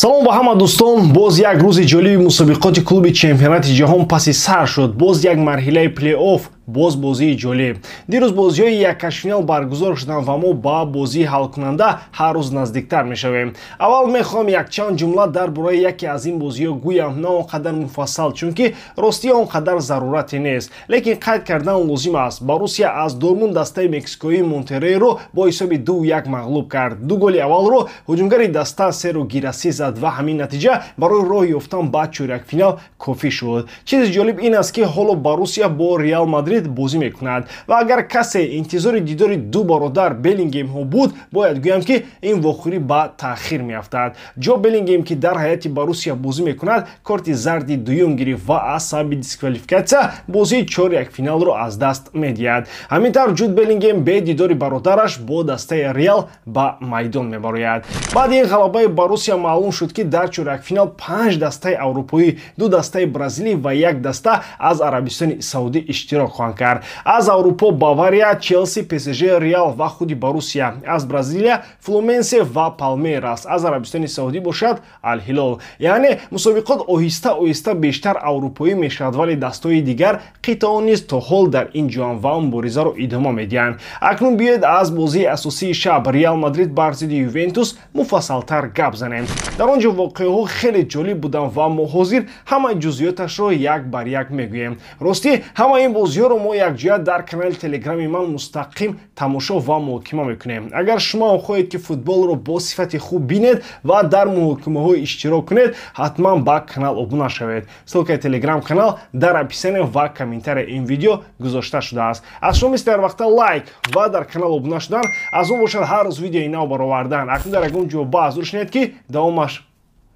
Салом ба ҳама дӯстон. Боз як рӯзи ҷолиби мусобиқоти клуби чемпионати ҷаҳон паси сар шуд. Боз як марҳилаи плей-офф, боз бозии ҷолиб. Дирӯз бозиҳои яккашфинал баргузор шуданд ва мо ба бозии ҳалкунанда ҳар рӯз наздиктар мешавем. Аввал мехоҳам якчанд ҷумла дар бораи яке аз ин бозиҳо гӯям, на он қадар муфассал, чунки ростӣ он қадар зарурате нест, лекин қайд кардан лозим аст. Боруссия аз Дортмунд дастаи мексикоии Монтерейро бо ҳисоби 2-1 мағлуб кард. Ду голи аввалро ҳуҷумгари даста Серу Гираси зад ва ҳамин натиҷа барои роҳ ёфтан ба чорякфинал кофӣ шуд. Чизи ҷолиб ин аст, ки ҳоло Боруссия бо Реал Мадрид бозӣ мекунад ва агар касе интизори дидори ду бародар Беллингемҳо буд, бояд гӯям, ки ин вохӯрӣ ба таъхир меафтад. Ҷо Беллингем, ки дар ҳайати Боруссия бозӣ мекунад, корти зарди дуюм гирифт ва аз сабаби дисквалификатсия бозии чорякфиналро аз даст медиҳад. Ҳамин тавр Ҷуд Беллингем бе дидори бародараш бо дастаи Реал ба майдон мебарояд. Баъди ин ғалабаи Боруссия маълум шуд, ки дар чорякфинал панҷ дастаи аврупоӣ, ду дастаи бразилӣ ва як даста аз Арабистони Саудӣ иштирок хоҳанд кард. Аз Аврупо Бавария, Челси, ПСЖ, Реал ва худи Боруссия, аз Бразилия Флуменсе ва Палмейрас, аз Арабистони Саудӣ бошад Алҳилол. Яъне мусобиқот оҳиста оҳиста бештар аврупоӣ мешавад, вале дастҳои дигар қитъаҳо низ то ҳол дар ин ҷоам ва муборизаро идома медиҳанд. Акнун биёед аз бозии асосии шаб, Реал Мадрид бар зидди Ювентус, муфассалтар гап занем. Дар он ҷо воқеаҳо хеле ҷолиб буданд ва мо ҳозир ҳамаи ҷузъиёташро як бар як мегӯем. Ростӣ, ҳамаи ин бозиҳоро мо якҷоя дар канали Телеграми ман мустақим тамошо ва муҳокима мекунем. Агар шумо ҳам хоҳед, ки футболро бо сифати хуб бинед ва дар муҳокимаҳо иштирок кунед, ҳатман ба канал обуна шавед. Ссылкаи Телеграм канал дар описание ва комментарияи ин видео гузошта шудааст. Аз шумо мисли ҳар вақта лайк ва дар канал обуна шудан, аз он бошад ҳар рӯз видеои нав баровардан. Акнун дар ягон ҷо баҳс шунед, ки давомаш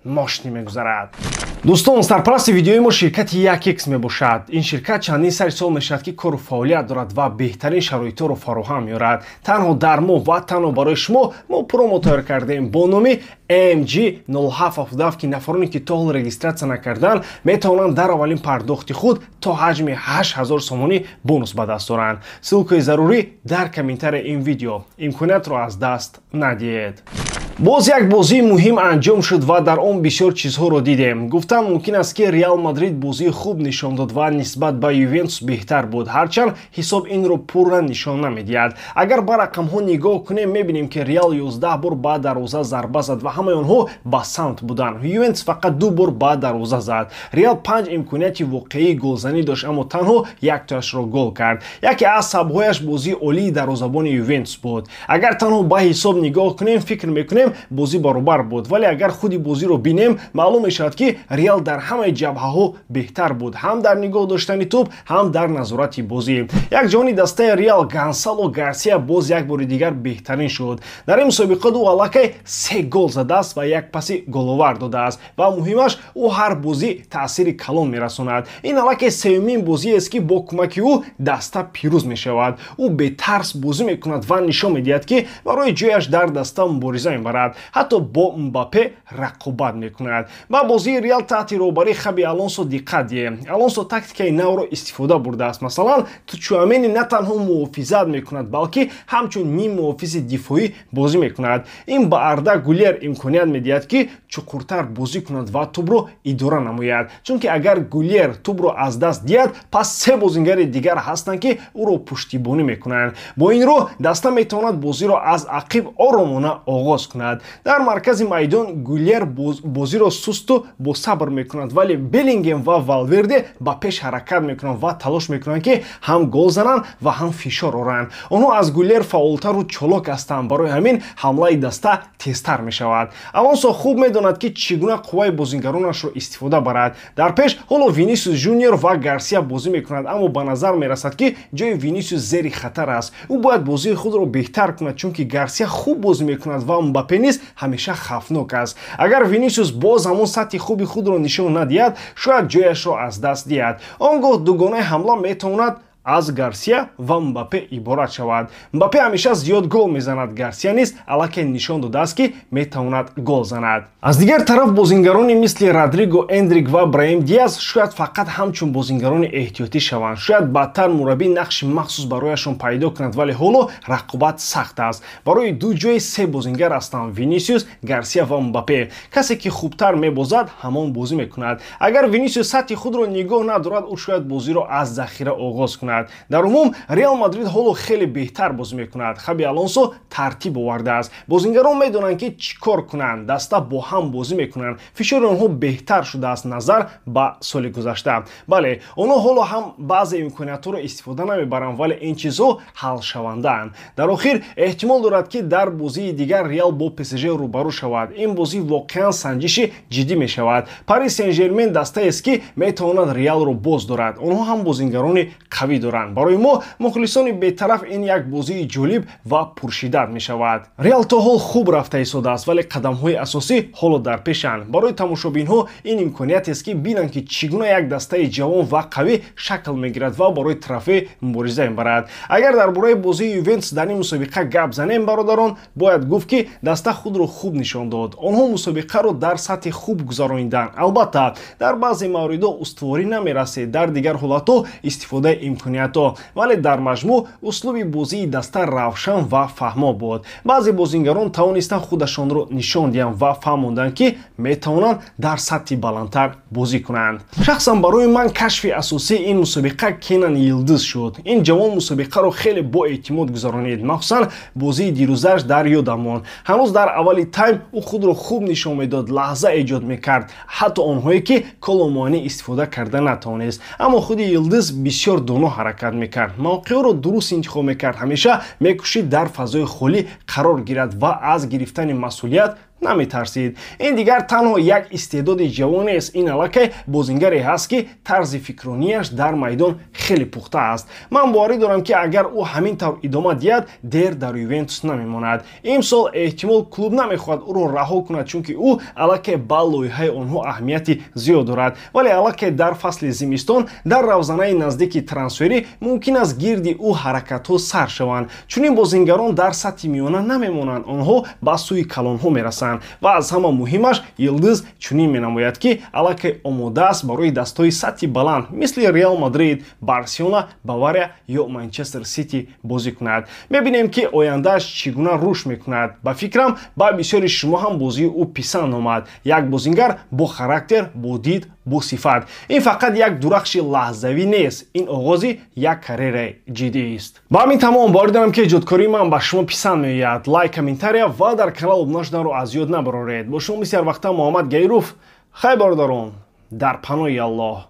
мошни мегузарад. Дӯстон, сарпарасти видеои мо ширкати 1X мебошад. Ин ширкат чандин сари сол мешавад, ки кору фаъолият дорад ва беҳтарин шароитҳоро фароҳам меорад. Танҳо дар моҳ ва танҳо барои шумо мо промо тайёр кардем бо номи MG 0777, ки нафароне, ки то ҳол регистратсия накардан, метавонанд дар аввалин пардохти худ то ҳаҷми 8000 сомонӣ бонус ба даст оранд. Ссылкаи зарурӣ дар комментарияи ин видео. Имкониятро аз даст надиҳед. Боз як бозии муҳим анҷом шуд ва дар он бисёр чизҳоро дидем. Гуфтан мумкин аст, ки Реал Мадрид бозии хуб нишон дод ва нисбат ба Ювентус беҳтар буд, ҳарчанд ҳисоб инро пурра нишон намедиҳад. Агар ба рақамҳо нигоҳ кунем, мебинем, ки Реал 11 бор ба дарвоза зарба зад ва ҳамаи онҳо ба самт буданд. Ювентус фақат ду бор ба дарвоза зад. Реал панҷ имконияти воқеии голзанӣ дошт, аммо танҳо яктояшро гол кард. Яке аз сабабҳояш бозии олии дарвозабони Ювентус буд. Агар танҳо ба ҳисоб нигоҳ кунем, фикр мекунем, бозӣ баробар буд, вале агар худи бозиро бинем, маълум мешавад, ки Реал дар ҳамаи ҷабҳаҳо беҳтар буд, ҳам дар нигоҳ доштани тӯб, ҳам дар назорати бозӣ. Як ҷавони дастаи Реал, Гонсало Гарсия, боз як бори дигар беҳтарин шуд. Дар ин мусобиқот ӯ аллакай се гол задааст ва як паси головар додааст ва муҳимаш, ӯ ҳар бозӣ таъсири калон мерасонад. Ин аллакай сеюмин бозиест, ки бо кӯмаки ӯ даста пирӯз мешавад. Ӯ бетарс бозӣ мекунад ва нишон медиҳад, ки барои ҷояш дар даста мубориза мебарад, ҳатто бо Мбаппе рақобат мекунад. Ба бозии Реал таҳти роҳбарии Хаби Алонсо диққат диҳем. Алонсо тактикаи навро истифода бурдааст. Масалан, Чуамени на танҳо муҳофизат мекунад, балки ҳамчун ним муҳофизи дифоӣ бозӣ мекунад. Ин ба Арда Гулер имконият медиҳад, ки чуқуртар бозӣ кунад ва тӯбро идора намояд, чунки агар Гулер тӯбро аз даст диҳад, пас се бозингари дигар ҳастанд, ки ӯро пуштибонӣ мекунанд. Бо ин роҳ даста метавонад бозиро аз ақиб оромона оғоз кунад. Дар маркази майдон Гулер бозиро сусту босабр мекунад, вале Беллингем ва Валверде ба пеш ҳаракат мекунанд ва талош мекунанд, ки ҳам гол зананд ва ҳам фишор оранд. Онҳо аз Гулер фаъолтару чолок ҳастанд, барои ҳамин ҳамлаи даста тезтар мешавад. Алонсо хуб медонад, ки чӣ гуна қувваи бозингаронашро истифода барад. Дар пеш ҳоло Винисиус Жуниор ва Гарсия бозӣ мекунад, аммо ба назар мерасад, ки ҷои Винисиус зери хатар аст. Ӯ бояд бозии худро беҳтар кунад, чунки Гарсия хуб бозӣ мекунад ва Мбаппе низ ҳамеша хавфнок аст. Агар Винисиус боз ҳамон сатҳи хуби худро нишон надиҳад, шояд ҷояшро аз даст диҳад. Он гоҳ дугонаи ҳамла метавонад Аз Гарсия ва Мбаппе иборат шавад. Мбаппе ҳамеша зиёд гол мезанад, Гарсия низ аллакай нишон додааст, ки метавонад гол занад. Аз дигар тараф, бозингарони мисли Родриго, Эндрик ва Браим Диас шояд фақат ҳамчун бозингарони эҳтиётӣ шаванд. Шояд баъдтар мураббӣ нақши махсус барояшон пайдо кунад, вале ҳоло рақобат сахт аст. Барои ду ҷои се бозингар ҳастанд: Винисиус, Гарсия ва Мбаппе. Касе ки хубтар мебозад, ҳамон бозӣ мекунад. Агар Винисиус сатҳи худро нигоҳ надорад, ӯ шояд бозиро аз захира оғоз кунад. Дар умум, Реал Мадрид ҳоло хеле беҳтар бозӣ мекунад. Хаби Алонсо тартиб овардааст, бозингарон медонанд, ки чӣ кор кунанд, даста бо ҳам бозӣ мекунанд, фишори онҳо беҳтар шудааст назар ба соли гузашта. Бале, онҳо ҳоло ҳам баъзе имкониятҳоро истифода намебаранд, вале ин чизҳо ҳалшавандаанд. Дар охир, эҳтимол дорад, ки дар бозии дигар Реал бо ПСЖ рӯбарӯ шавад. Ин бозӣ воқеан санҷиши ҷиддӣ мешавад. Пари Сен Жермен дастаест, ки метавонад Реалро боз дорад. Онҳо ҳам бозингарони қавӣ доранд. Барои мо, мухлисони бетараф, ин як бозии ҷолиб ва пуршиддат мешавад. Реал то ҳол хуб рафта истодааст, вале қадамҳои асосӣ ҳоло дар пешанд. Барои тамошобинҳо ин имкониятест, ки бинанд, ки чӣ гуна як дастаи ҷавон ва қавӣ шакл мегирад ва барои трофей мубориза мебарад. Агар дар бораи бозии Ювентус дар ин мусобиқа гап занем, бародарон, бояд гуфт, ки даста худро хуб нишон дод. Онҳо мусобиқаро дар сатҳи хуб гузарониданд. Албатта, дар баъзе мавридҳо устуворӣ намерасед, дар дигар ҳолатҳо истифодаи имкониятҳо, вале дар маҷмӯъ услуби бозии даста равшан ва фаҳмо буд. Баъзе бозингарон тавонистанд худашонро нишон диҳанд ва фаҳмонданд, ки метавонанд дар сатҳи баландтар бозӣ кунанд. Шахсан барои ман кашфи асосии ин мусобиқа Кенан Йилдиз шуд. Ин ҷавон мусобиқаро хеле боэътимод гузаронид. Махсусан бозии дирӯзааш дар ёдам монд. Ҳанӯз дар аввали тайм ӯ худро хуб нишон медод, лаҳза эҷод мекард, ҳатто онҳое ки Коло Муани истифода карда натавонист. Аммо худи Йилдиз бисёр доно ҳаракат мекард, мавқеъро дуруст интихоб мекард, ҳамеша мекӯшид дар фазои холӣ қарор гирад ва аз гирифтани масъулият наметарсид. Ин дигар танҳо як истеъдоди ҷавон нест, ин аллакай бозингаре ҳаст, ки тарзи фикронияш дар майдон хеле пухта аст. Ман боварӣ дорам, ки агар ӯ ҳамин тавр идома диҳад, дер дар Ювентус намемонад. Имсол эҳтимол клуб намехоҳад ӯро раҳо кунад, чунки ӯ аллакай ба лоиҳаи онҳо аҳамияти зиёд дорад, вале аллакай дар фасли зимистон, дар равзанаи наздики трансферӣ, мумкин аст гирди ӯ ҳаракатҳо сар шаванд. Чунин бозингарон дар сатҳи миёна намемонанд, онҳо ба сӯи калонҳо мерасанд. Ва аз ҳама муҳимаш, Йилдиз чунин менамояд, ки аллакай омода аст барои дастҳои сатҳи баланд, мисли Реал Мадрид, Барселона, Бавария ё Манчестер Сити бозӣ кунад. Мебинем, ки ояндааш чӣ гуна рушд мекунад. Ба фикрам, ба бисёри шумо ҳам бозии ӯ писанд омад. Як бозингар бо характер, бо дид, бо сифат. Ин фақат як дурахши лаҳзавӣ нест, ин оғози як карьераи ҷиддист. Ба ҳамин тамом. Боварӣ дорам, ки эҷодкории ман ба шумо писанд меояд. Лайк, комментария ва дар канал обуна шуданро аз ёд набароред. Бо шумо мисли ҳар вақта Муҳаммад Гаиров. Хай, бародарон, дар паноҳи Аллоҳ.